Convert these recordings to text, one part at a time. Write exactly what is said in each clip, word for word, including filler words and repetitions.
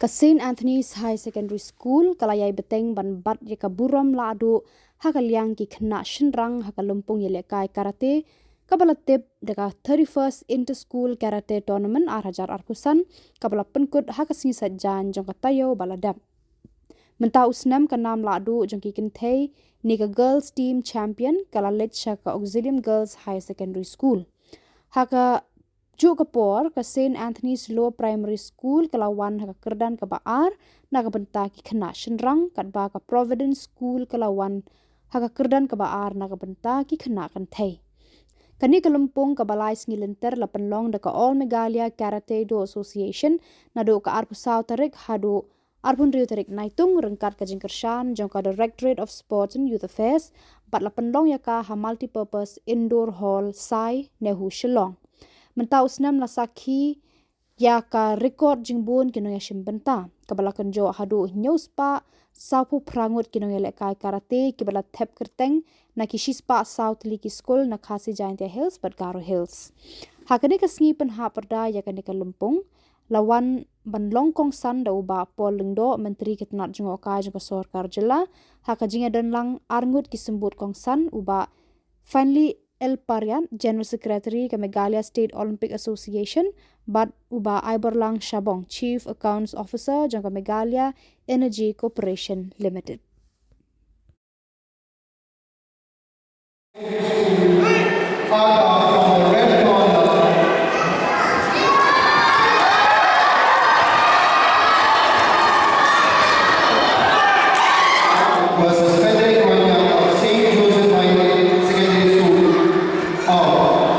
Ka Saint Anthony's High Secondary School ka la ïai bteng ban bat ïa ka burom lahduh ha ka liang ki khynnah shynrang ha ka lympung ïalehkai karate, kaba la tip da ka thirty-first Inter-School Karate Tournament ar hajar arphew san, kaba la pynkut ha ka sngi Saitjaiñ jong ka taïew ba la dep. Mynta u snem ka nam lahduh jong ki kynthei ne ka Girls Team Champion ka la leit sha ka Auxilium Girls Higher Secondary School. Ha ka juh ka por, ka Saint Anthony's Lower Primary School ka la wan ha ka kyrdan kaba ar na ka bynta ki khynnah shynrang, katba ka Providence School ka la wan ha ka kyrdan kaba ar na ka bynta ki khynnah kynthei. Kane ka lympung kaba lai sngi lynter la pynlong da ka All Meghalaya Karate Do Association naduh ka arphew saw tarik haduh arphew hynriew tarik Naitung, ryngkat ka jingkyrshan jong ka Directorate of Sports and Youth Affairs, bad la pynlong ïa ka ha Multipurpose Indoor Hall, Sai, NEHU, Shillong. Mynta u snem la sakhi ïa ka record jingbun ki nongïashim bynta, kaba la kynjoh haduh hynñiew spah sawphew phra ngut ki nongïalehkai karate kiba la thep kyrteng na ki shispah saw tylli ki skul na Khasi Jaintia Hills bad Garo Hills. Ha kane ka sngi pynhap pyrda ïa kane ka lympung, la wan ban long kongsan da u Bah Paul Lyngdoh, Myntri ka tnat jngohkai jong ka sorkar jylla, ha ka jingïadon lang ar ngut ki symbud kongsan, u Bah Finley L Pariat, General Secretary ka Meghalaya State Olympic Association, bad u Bah Aiborlang Shabong, Chief Accounts Officer jong ka Meghalaya Energy Corporation Limited. Versus Frederick Wanyang of Saint Joseph High Secondary School. Out.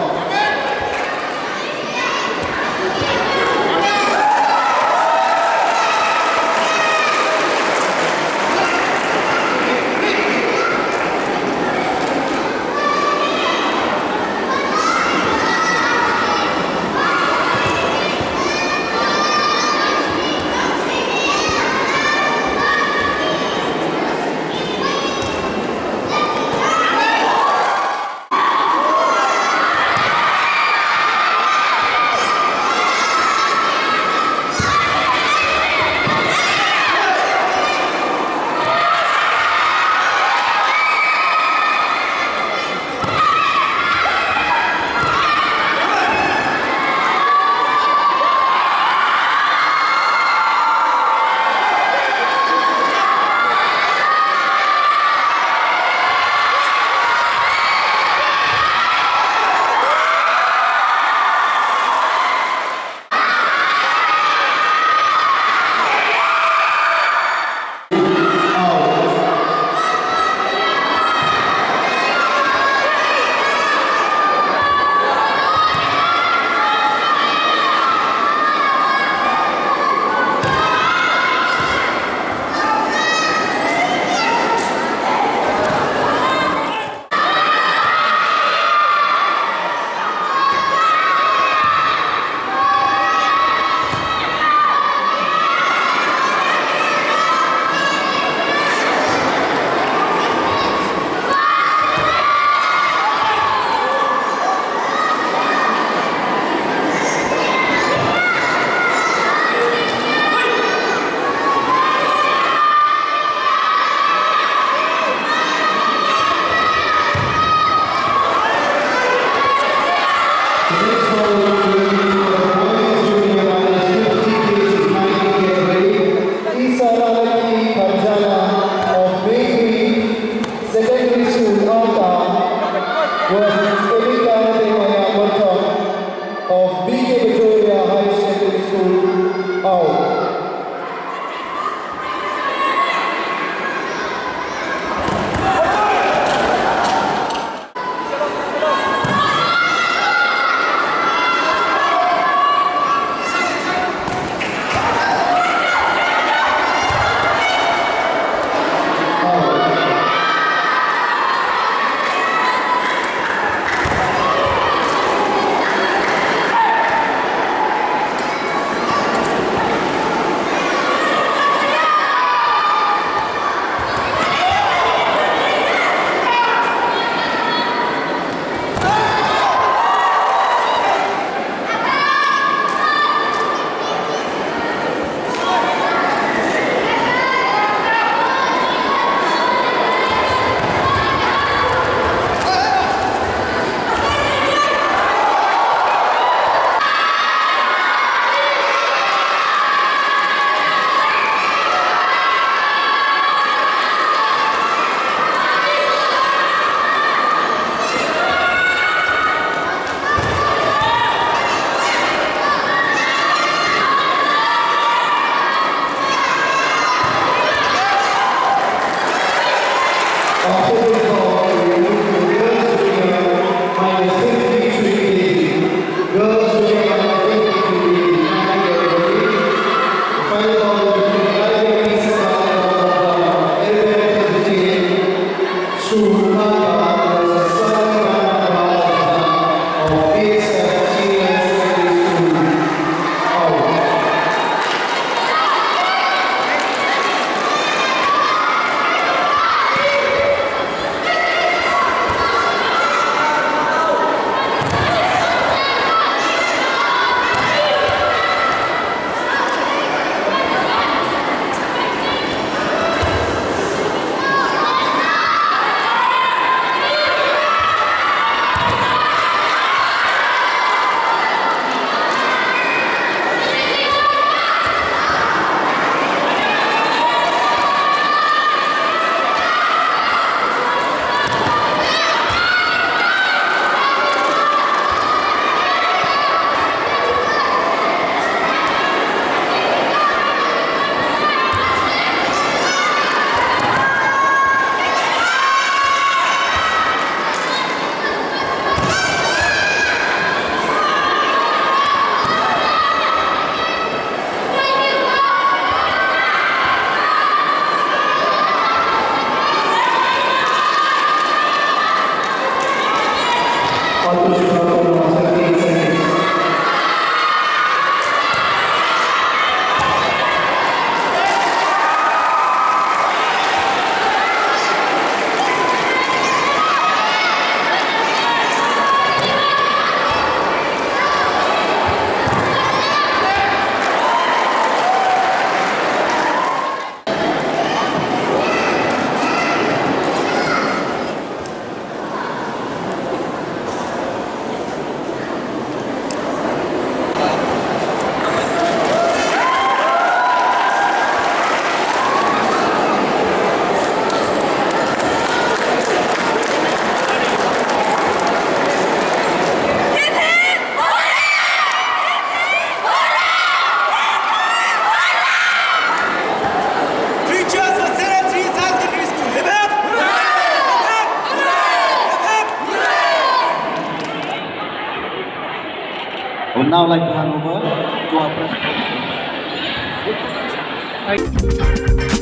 I would now like to hand over to our press conference.